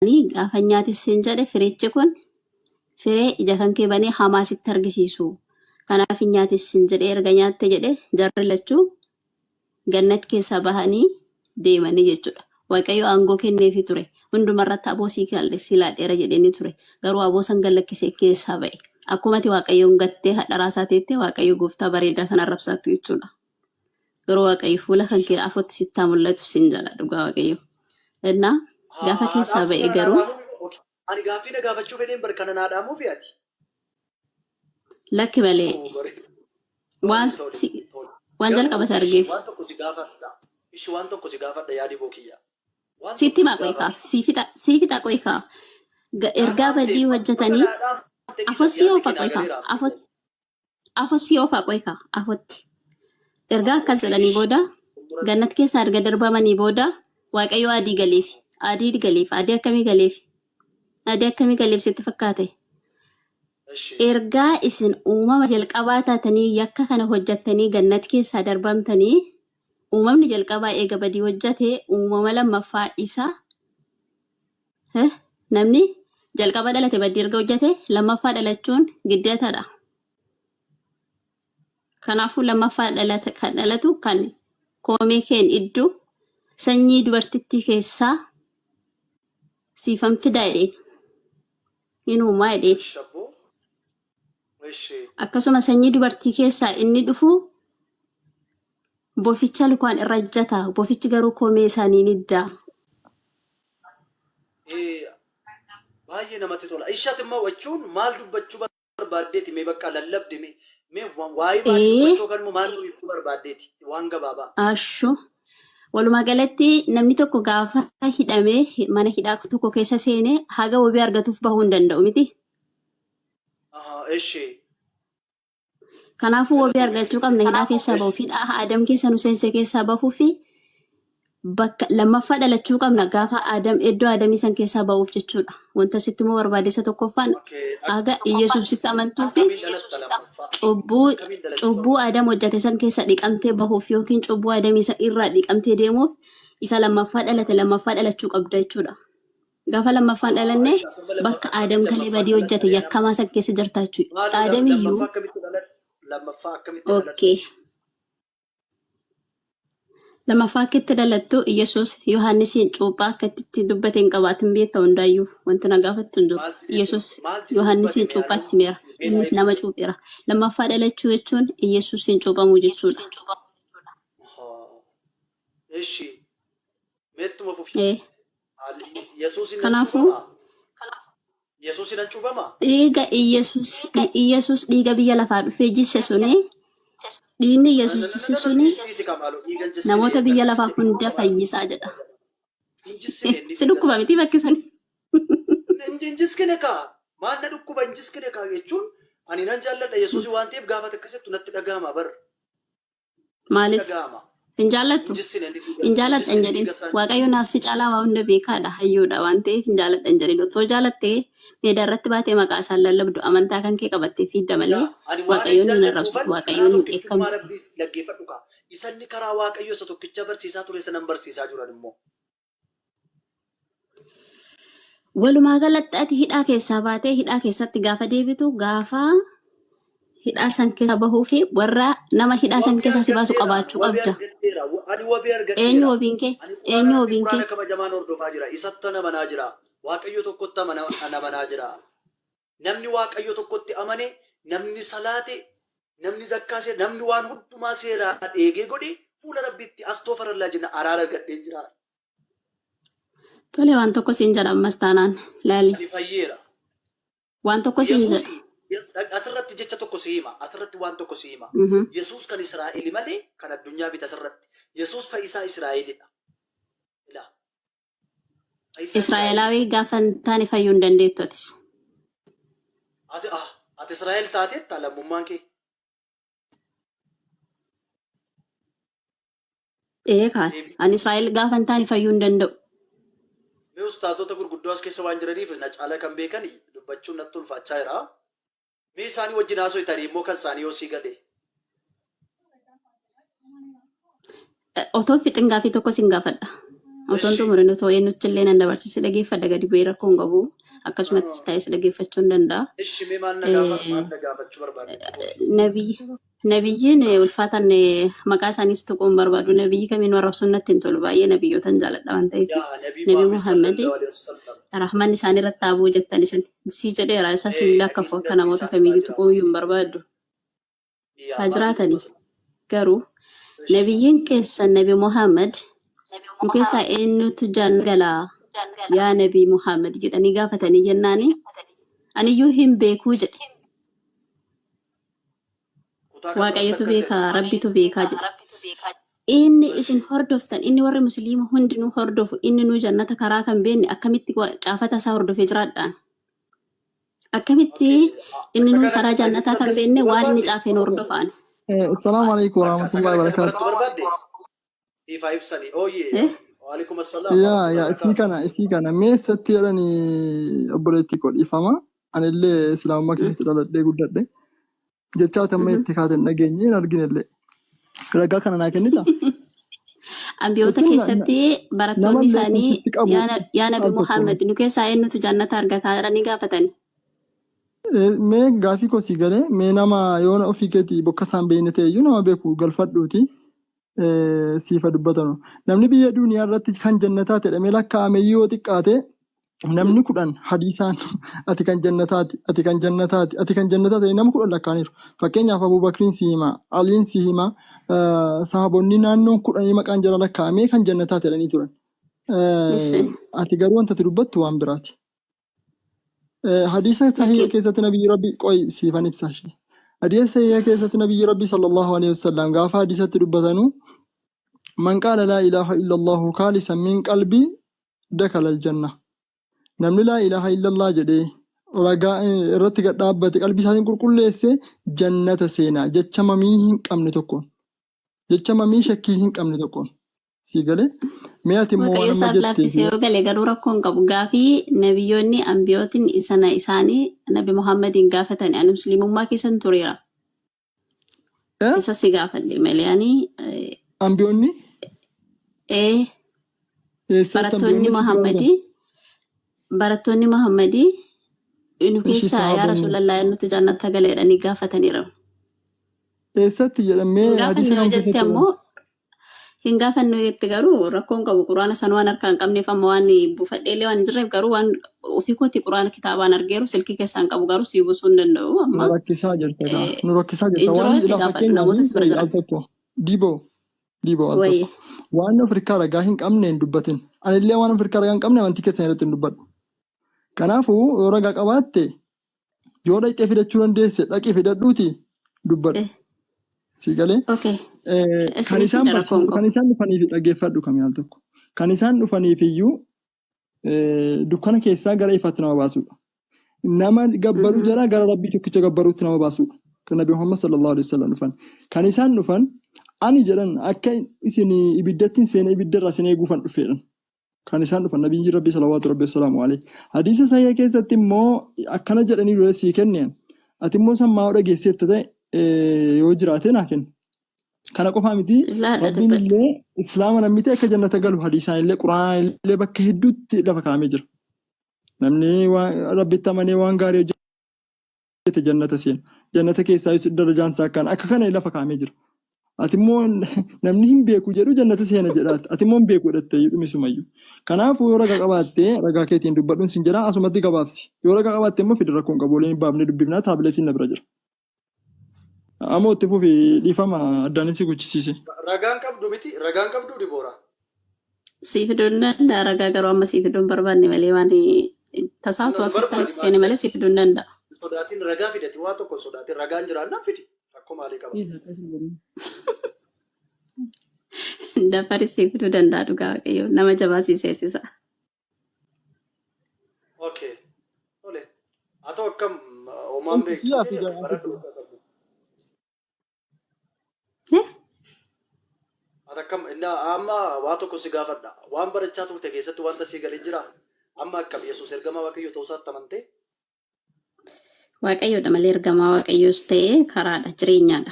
Gaafa nyaati siin jedhe firichi kun firee ija kan kee banee hamaa sitti argisiisu. Kanaaf hin nyaatis siin jedhee erga nyaatte jedhe jarri lachuu gannat keessaa bahanii deemanii jechuudha. Waaqayyo aangoo kenneefii ture. Hundumarratti aboo sii laadheera jedheenii ture. Garuu aboo san gad lakkisee keessaa ba'e. Akkuma ati Waaqayyoon gattee hadharaa isaa teettee Waaqayyo gooftaa bareedaa sana arrabsaattu jechuudha. Garuu Waaqayyo fuula kan kee afotti sitti haa mul'atu siin jedha dhugaa Waaqayyo. Innaa gaafa keessaa Haadhaaf ba'e kana naa garuu dhaamuuf okay. Ani gaaffii na gaafachuu fedheen bar kana naa dhaamuufi ati. Lakki malee Oo bareeda. waan Tole tole si tole. waan Garuu jalqaba si ishi argeef waan tokko si gaafadha. Ishi waan tokko si gaafadha yaadi boo kiyya. Waan sitti tokko si himaa qoy kaa gaafadha. sii fixa sii fixa qoy kaa Naa ergaa dhaamte badii bakka hojjetanii naa dhaamte afoo dhiisati sii yaadni oofa kee naa qoy kaa galeera. afoo afoo sii oofa qoy kaa afotti ergaa akkas Okay jedhanii ishi booda xumura gannat keessaa erga darbamanii booda Waaqayyo adii galeef adii galeef adii akkamii galeef adii akkamii galeef sitti fakkaate? Ishi. Ergaa isin uumama jalqabaa taatanii yakka kana hojjattanii gannat keessaa darbamtanii uumamni jalqabaa eega badii hojjate uumama lammaffaa isa eh, namni jalqaba dhalate badii erga hojjate lammaffaa dhalachuun giddeetadha. Kanaafuu lammaffaa dhalata kan dhalatu kan koomee keen iddu sanyii dubartittii keessaa siifan fidaa jedheen hin uumaa jedheen. Ishi abboo. Ishi. Akkasuma sanyii dubartii keessaa inni dhufu boficha lukaan irra ejjata. Bofichi garuu koomee isaanii ni iddaa. Eh, baay'ee namatti tola. Ishaati immoo jechuun maal dubbachuu barbaaddeeti mee bakka lallabde mee mee waa'ee maalii Ee dubbachuu yookaan immoo maal nu ibsuu barbaaddeeti waan gabaabaa. Ashu. Walumaa galatti namni tokko gaafa hidhamee mana hidhaa tokko keessa seenee haga wabii argatuuf bahuu hin danda'u miti. Ahaa, eshi. Kanaafuu wabii Galatoomi. argachuu qabna hidhaa keessaa bahuuf hidhaa Adam keessa nu seense keessaa bahuu fi bakka lammaffaa dhalachuu qabna gaafa Adam iddoo Adamii san keessaa bahuuf jechuudha. Wanta sitti immoo barbaade isa tokkoffaan Okay, haga Iyyasuusitti amantuu fi akkamiin dhalatta lammaffaa? cubbuu Akkamiin dhalachuu cubbuu qabna? Adam hojjate san keessa dhiqamtee bahuuf yookiin cubbuu Adamii san irraa dhiqamtee deemuuf isa lammaffaa dhalate lammaffaa dhalachuu qabda jechuudha. Gaafa lammaffaan Ahaa, dhalanne eshi akkuma bakka lammaffaa Adam akkamiin kalee lammaffaan badii dhalatta hojjate ree nama? yakkamaa san keessa jirta jechuudha. Maaloo Adamiyyuu lammaffaa akkamitti dhalatta? Lammaffaa akkamitti dhalatta? okay. Lammaffaa akka itti dhalattu Iyyasuus Yohaannisiin cuuphaa akka itti dubbate hin qabaatin beekta hundaayyuu wanti na gaafattu hin jiru. Maal jedhee Iyyasuus maal jedhee dubbate Yohaannisiin mee cuuphaa haaloo itti himeera. mee naa Innis nama ibsi. cuupheera. Lammaffaa dhalachuu jechuun Iyyasuusiin cuuphamuu jechuudha. Ahaa. Eshi meettuma fufi. Ee, Haalli Yesuusin nan Kanaafuu cuuphamaa? Yesuusin nan cuuphamaa? dhiiga Iyyasuus Iyyasuus dhiiga biyya lafaa dhufee jisse suni dhiigni Na Iyyasuus na na jisse na na suni dhiisi dhiisi kaa maaloo dhiiga hin jissine namoota biyya akkas lafaa hin jedhin hunda maaloo fayyisaa jedha. hin jissine inni Si dhiiga dhukkuba isaa. miti bakki suni. Hin jiskine kaa maal na dhukkuba hin jiskine kaa jechuun ani nan jaalladha Yesuusi waan ta'eef gaafa takka natti dhaga'ama bar natti Maaliif? dhaga'ama. Hin jaallattu? Hin jissine inni dhiiga Hin isaa hin jaaladha hin jissine jedhin. dhiiga isaa hin Waaqayyo naaf si caalaa waa hunda beekaadha, hayyuudha waan ta'eef hin jaaladha hin jedhin. Otoo jaalattee meedaa irratti baatee maqaa isaan lallabdu amantaa kan kee qabattee fiidda malee Yaa ani waan hin Waaqayyoon hin arrabsitu, jaalladhuufan karaa Waaqayyoon hin tokkichummaa dheekkamtu. Rabbiis dhaggeeffadhu kaa. Isanni karaa Waaqayyo isa tokkicha barsiisaa ture sanan barsiisaa jiran immoo. Walumaa galatti ati hidhaa keessaa baatee hidhaa keessatti gaafa deebitu gaafa hidhaa san keessa bahuu fi warra nama hidhaa san Wabii keessaa si baasu argadheera, qabaachuu wabii qabda. argadheera, ani wabii Eenyu argadheera. wabiin kee? Ani quraana Eenyu Rabbii wabiin kee? quraana kabajamaan hordofaa jira. Isatti amanaa jira. Waaqayyo tokkotti amanaa jira. Namni Waaqayyo tokkotti amane, namni salaate, namni zakkaa seera, namni waan hundumaa seeraa eegee godhe fuula Rabbiitti astoofarallaa jenna araara argadheen jira. Tole waan tokko siin jedha ammas taanaan laali. Ani fayyeera. Waan tokko siin jedha. Yesuus asirratti jecha tokko si hima. Asirratti waan tokko si hima. Yesuus kan Israa'eli malee kan addunyaa miti asirratti. Yesuus fayyisaa Israa'elidha. Ilaa. Fayyisaa Israa'eli. Israa'elaawii gaafa hin taane fayyuu hin dandeettu atis. Ati ah ati Israa'el taateetta lammummaan kee. Ee kaan. Deebii. Ani Israa'el gaafa hin taane fayyuu hin danda'u. Mee ustaazota gurguddoo as keessa waan jiraniif na caala kan beekan dubbachuun natti ulfaachaa jira. Mee isaanii wajjin haasoytanii immoo kan isaanii yoo sii gale. Otoo fixin gaafii tokko sin gaafadha. Otoon Ishi. xumurin otoo eenyutti illee nan dabarsisi dhageeffadha gadi bu'ee rakkoo hin qabu. Akkasumattis ta'es dhaggeeffachuu hin danda'a. Ishi mee maal na gaafa maal na gaafachuu barbaadde itti fufi. Nabiyyiin ulfaatan maqaa isaaniis tuquu hin barbaadu. Nabiyyi kamiin arrabsuun natti hin tolu. Baay'ee nabiyyootan jaaladha waan ta'eef. Yaa Nabii Nabi Muhammad Muhammad sallallahu alaihi wasallam. rahmanni isaan irratti haa bu'u jettan isin sii jedheera isa sin Ee lakkafu nageenyi akka Rabbii namoota isaan irraa kamiiyyuu jiraatu. tuquu hin barbaadu. Yaa Haa maal jettu jiraatani asirra? garuu Ishi. nabiyyiin keessan Nabi Muhammad nu keessaa eenyutu jannata galaa yaa Nabii Muhammad jedhanii gaafatanii jennaani aniyyuu hin beekuu jedhe. Kutaa kam irratti Waaqayyotu akkas jedhe? beekaa, Rabbitu beekaa jedhe. Inni isin Ishi. hordoftan, inni warri musliima hundinuu hordofu, inni nuu jannata karaa kan beekne akkamitti caafata isaa hordofee jiraadhaan? Akkamitti Okay. inni Isa nuu kana karaa jannataa namichi kan akkas beekne waan inni barbaadde? caafeen hordofaan? Assalamu alaikum Akka isa warahmatullahi kana akkas wabarakatuh. barachuu barbaadde? Siif haa ibsani. Ooyee. Eh? Waalaikum assalaam Yaa warahmatullahi yaa isii wabarakaatu. kana isii kana mee eessatti jedhanii obboleettii koo dhiifama. Anillee islaamummaa keessatti dhaladhee guddadhe. Jechaa amma itti kaate hin dhageenye hin arginellee. Ragaa kana naa kennita? Ambiyoota Jechuun keessatti nama barattoonni illee kan isaanii sitti qabu yaa Nabi al tokko Muhammad nu keessaa eenyutu jannata argataa jedhanii gaafatani. Mee gaafii koo sii galee mee nama yoona ofii keetii bokka isaan beekne ta'e iyyuu nama beeku galfadhuuti siifa dubbatanu. Namni biyya duniyaa irratti kan jannataa jedhamee lakkaa'ame yoo xiqqaate namni 10 hadiisaan ati kan jannataati ati kan jannataati ati kan jannataati nama 10 lakkaa'aniiru. Fakkeenyaaf Abubakriin si hima, Aliin si hima, sahaabonni naannoon 10 maqaan jara lakkaa'amee kan jannataa jedhanii turan. Ishi. Ati garuu wanta ati dubbattu waan biraati. Hadiisa sahiha Lakki keessatti nabiyyi rabbi qoy siifan ibsa ishee. Hadiisa sahiha keessatti nabiyyi rabbi sallallahu alaihi wasallam gaafa hadiisatti dubbatanu man qaala laa ilaaha illallahu kaalisan min qalbii dakala aljanna. Namni laa ilaaha illallah jedhee ragaa irratti gad dhaabbate qalbii isaatiin qulqulleesse jannata seenaa jecha mamii hin qabne tokkoon. Jecha mamii shakkii hin qabne tokkoon. Sii galee? Mee ati immoo Waaqayyo waan amma isaaf jette laaffise yoo gale garuu rakkoo hin qabu. Gaafii nabiyyoonni ambiyootiin isana isaanii nabi Muhammadiin gaafatani. Ani musliimummaa keessan tureera. Eh? Isa si gaafadhe malee ani Ambiyoonni eessatti barattoonni ambiyoonni sitti gaafatan? Muhammadii barattoonni Muhammadii nu Ishi keessaa yaa sahaabonni Rasuulallah nuti jannata gala jedhanii gaafataniiru. eessatti jedhamee Hin hadiisa gaafanne yoo kam jette keessatti jedhame? ammoo hin gaafanne yoo jette garuu rakkoon qabu quraana san waan harkaa hin qabneef amma waan buufadhee illee waan hin jirreef garuu waan ofii kooti quraana kitaabaan argeeru silkii keessaa hin qabu garuu sii buusuu hin danda'u Nu amma. rakkisaa jirta kaa. Eh, Nu rakkisaa jirta. Hin jiru Waan jette ilaa gaafadhu fakkeenyaaf namoota si bira qoyi jiran. al tokko diboo diboo al Wayye. tokko waan Afrikaa ragaa hin qabne hin dubbatin. Anillee waan Afrikaa ragaa hin qabne amantii keessan irratti hin dubbadhu. Kanaafuu yoo ragaa qabaatte yoo dhaqxee fidachuu dandeesse dhaqii fidadhuuti dubbadhu. Eh, Sii galee? okay. Kan Isinii isaan fida rakkoon barsiisu qabu. kan isaan dhufaniif dhaggeeffadhu kamii al tokko. Kan isaan dhufaniif iyyuu dukkana keessaa gara ifaatti nama baasudha. Nama gabbaruu jalaa gara Rabbii tokkicha gabbaruutti nama baasudha. Kan Nabi Muhammad sallallahu alaihi wasallam dhufan. Kan isaan dhufan ani jedhan akka isin ibiddatti hin seene ibiddarraa isin eeguufan dhufeedhan. Kan isaan dhufan nabiyyi Rabbii salawaatu Rabbi wasalaamu alayhi. Hadiisa sahiha keessatti immoo akkana jedhanii dura sii kenneen. Ati immoo san maa dhageesseetta ta'e yoo jiraate naa kenni. Kana qofaa miti Siif laadha Rabbiin dubbadhu. illee islaama namni ta'e akka jannata galu hadiisaan illee quraanaan illee bakka hedduutti lafa kaa'amee jira. Namni waan Rabbitti amanee waan gaarii hojjete jannata seena. Jannata keessaa darajaan isaa akkana akka kana lafa kaa'amee jira. Ati immoo namni hin beeku jedhu jannata seena jedhaati. Ati immoo hin beeku jedhatte dhumisumayyuu. Kanaafuu yoo ragaa qabaatte ragaa keetiin dubbadhuun sin jedha asumatti gabaabsi. Yoo ragaa qabaatte immoo fidi rakkoon qabu waliin baafnee dubbifnaa taabileetiin na bira jira. Amoo itti fufi dhiifama addaanin si guchisiise. Ragaan qabdu miti ragaan qabdu Diboora. Sii fiduu hin danda'a ragaa garuu amma sii fiduu hin barbaanne malee waan tasaatu Nu asitti barbaadi harka seene malee sii fiduu hin danda'a. Sodaatiin ragaa fidati waan tokko hin sodaatin ragaan jiraannaan fidi rakkoo maalii qaba. Dafari sii fiduu danda'a dhugaa waaqayyo nama jabaa sii seensisa. Okay. Tole. Haa ta'u akkam homaan beektu Siyaa miti fi ati baradhu akka sabbu. Eh? Ati akkam inni amma waa tokko si gaafadha. Waan barachaa turte keessatti wanta sii galee jira. Amma akkam Yesuus ergamaa Waaqayyoo ta'uu isaatti amantee? Waaqayyoodha malee ergamaa waaqayyoos ta'ee karaadha jireenyaadha.